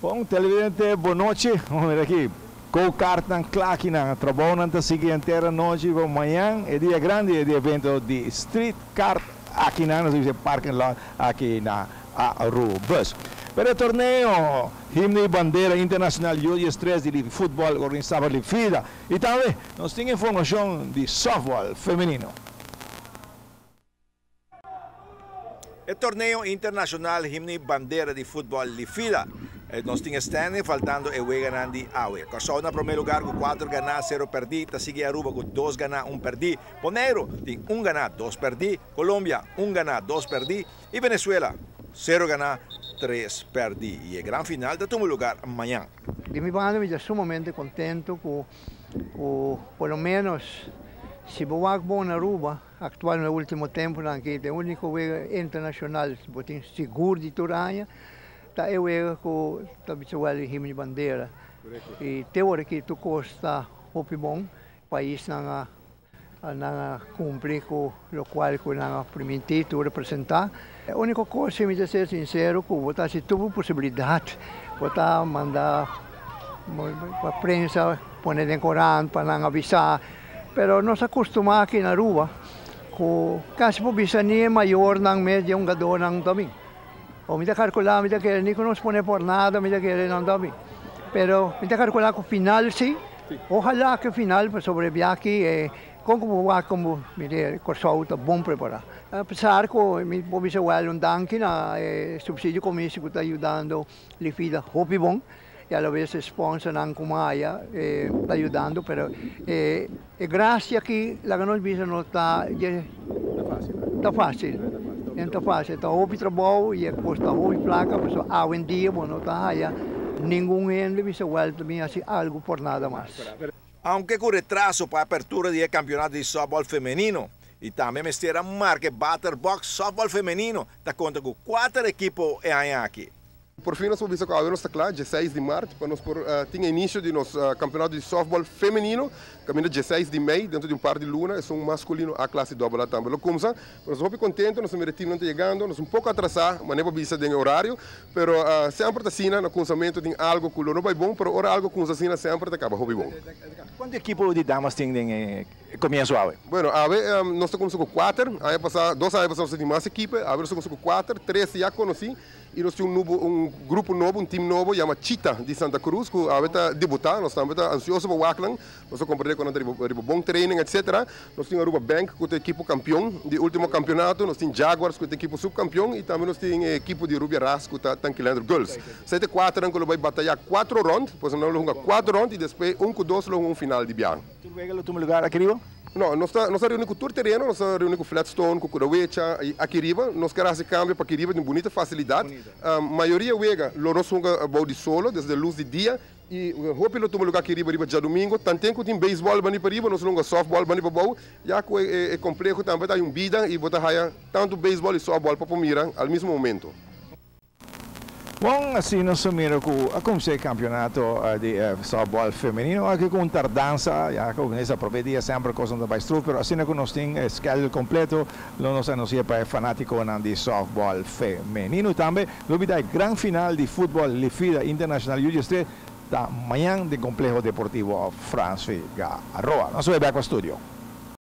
Bon, televidente, bon nochi. Vamos ver aki. Go-kartnan kla akinan. Trabounan ta sigui henter anochi pa mañan, e dia grandi di evento di Street Kart akinan, nos bisa parking lot aki na Arubus. Pero e torneo Himno y Bandera Internacional Yu 13 di futbol organisa pa Lifida. Y tambe nos tin informacion di softball femenino. E torneo internacional Himno y Bandera di futbol Lifida. Nos tin e standing faltando e weganan di awe. Kòrsou na promé lugar ku kuater ganá, sero pèrdí. Ta sigui Aruba ku dos ganá, un pèrdí. Boneiru tin un ganá, dos pèrdí. Colombia un ganá, dos pèrdí. I Venezuela sero ganá, tres pèrdí. I e gran final ta tuma lugar mañan. Di mi banda mi ta sumamente contento cu cu por lo menos si bo wak bon na Aruba actual na e ultimo temponan aki ta e unico wega internacional bo tin sigur di tur aña ta e wega cu ta bisa wel e himno di bandera y te ora aki tur cos ta hopi bon paisnan a Nan a cumpli cu locual cu nan a priminti tur representa. E unico cos si mi ta ser sincero cu bo ta haci tur bo posibilidad, bo ta manda pa prensa pone den corant pa nan avisa, pero nos a costuma aki na Aruba cu casi por bisa ni e mayornan mes di e hungadornan ta bin. O mi ta calcula mi ta kere ni cu nos pone por nada mi ta kere nan ta bin, pero mi ta calcula cu final si. Ojalá ke final pasobra e biaha aki kon ku bo wak kon bo mira Kòrsou ta bon prepará. Apesar ku mi por bisa wèl un danki na e subsidio komisi ku ta yudando Lifida hopi bon i alabes e sponsornan ku maya ta yudando pero e grasia aki laga nos bisa no ta dje ta fásil no ta fásil ta hopi trabou i e kosta hopi plaka pasobra awendia bo no ta haya Ningun hende bisa wèl ta bin hasi algu por nada mas. Aunke ku retraso pa apertura di e kampionato di sòftbòl femenino i tambe mester a marka e Waterbox Sòftbòl Femenino ta konta ku kuater ekipo e aña aki. Por fin nos por bisa ku awe nos ta kla, dieseis di mart, pa nos por tin e inisio di nos kampionato di sòftbòl femenino, kaminda dieseis di mei, dentro di un par di luna, esun maskulino A klase dòbel A tambe lo kumsa. Nos ta hopi kontentu, nos ta mira e timnan ta yegando, nos un poko atrasá, manera bo bisa den e orario, Pero semper ta asina, na kunsamentu tin algo ku lo no bai bon, pero ora algo kunsa asina semper ta kaba hopi bon. Kuantu ekipo di damas tin den e komienso awe? Bueno, awe nos ta kumsa ku kuater, aña pasá, dos aña pasá nos ta tin mas ekipo, awe nos ta kumsa ku kuater, tres ya konosí i nos tin un nubo, un grupo nobo, un tim nobo yama Chita di Santa Cruz ku awe ta debutá, nos tambe ta ansioso pa wak nan, nos ta komprendé ku nan ta riba riba bon training etcetera. Nos tin Aruba Bank ku ta ekipo kampion di ultimo kampeonato, nos tin Jaguars ku ta ekipo supkampion i tambe nos tin e ekipo di Rubia Ras ku ta Tankilander Girls. Esei ta e kuaternan ku lo bai batayá kuatro rònt, pues nan lo hunga kuatro rònt i despues un ku dos lo hunga un final di biaha. Tur wega lo tuma lugar aki riba? No, nos ta nos ta reuni ku tur tereno, nos ta reuni ku Flatstone, ku Kudawecha i aki riba. Nos ker hasi kambio pa aki riba tin bunita fasilidat. Mayoria wega lo nos hunga bou di solo, desde lus di dia. I hopi lo tuma lugá aki riba riba djadumingu. Tanten ku tin beisbòl bani pa riba, nos lo hunga sòftbòl bani pa bou, ya ku e kompleho tambe ta hay un bida i bo ta haya tantu beisbòl i sòftbòl pa por mira al mismo momento. Bon, asina nos a mira ku a kumsa e kampionato di sòftbòl femenino aki ku un tardansa, ya ku mester promé dia semper kosnan ta bai struf, pero asina ku nos tin e schedule kompleto lo nos anunsia pa e fanátikonan di sòftbòl femenino. Tambe Lo bida e gran final di futbol Lifida Internacional Yu 13 ta mañan den Compleho Deportivo Frans Figaroa. Nos a bay bek pa studio.